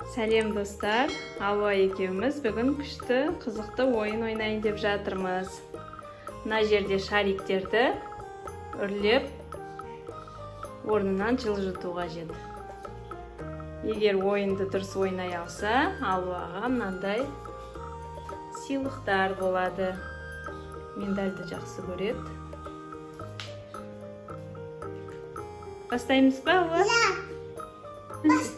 Сәлем, достар! Алуа екеуміз бүгін күшті, қызықты ойын ойнайын деп жатырмыз. Мына жерде шариктерді үрлеп, орнынан жылжыту қажет. Егер ойынды дұрыс ойнай алса, Алуаға мынандай сыйлықтар болады. Миндальды жақсы көреді. Бастаймыз ба, Алуа? Бастаймыз.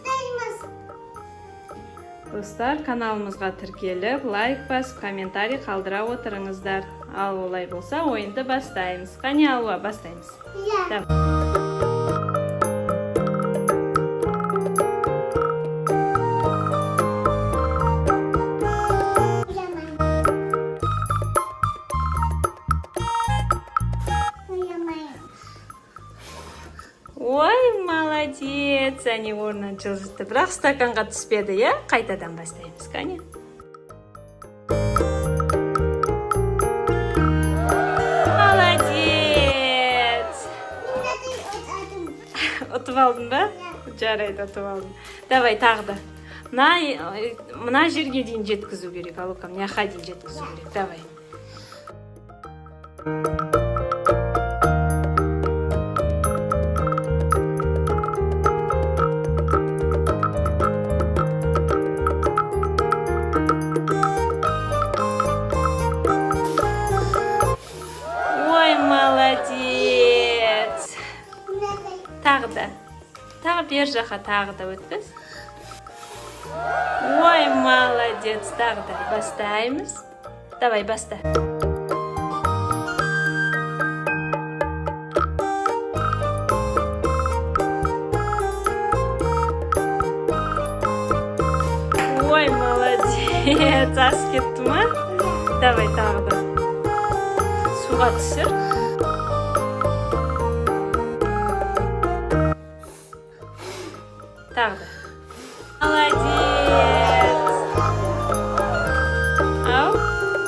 Достар, каналымызға тіркеліп, лайк басып, комментарий қалдыра отырыңыздар. Ал олай болса, ойынды бастаймыз. Қане, Алуа, бастаймыз. Иә. Давай. Ойламаймын. Ойламаймын. Ой, молодец! Әне, орнынан жылжытты, бірақ стаканға түспеді, иә? Қайтадан бастаймыз, қане. Молодец! Мынадай ұтадым. Ұтып алдың ба? Жарайды, ұтып алдың. Давай тағы да. Мына жерге дейін жеткізу керек, Алука, мына жаққа дейін жеткізу керек. Давай. Ой, молодец! Мынадай. Тағы да. Тағы бер жаққа, тағы да өткіз. Ой, молодец! Тағы да бастаймыз. Давай, баста. Ой, молодец! Асып кетті ма? Давай тағы да. Суға түсір. Тағы да. Молодец! Ау.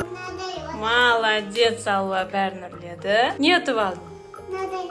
Мынадай. Молодец, Алуа, бәрін үрледі. Не ұтып алдың? Мынадай.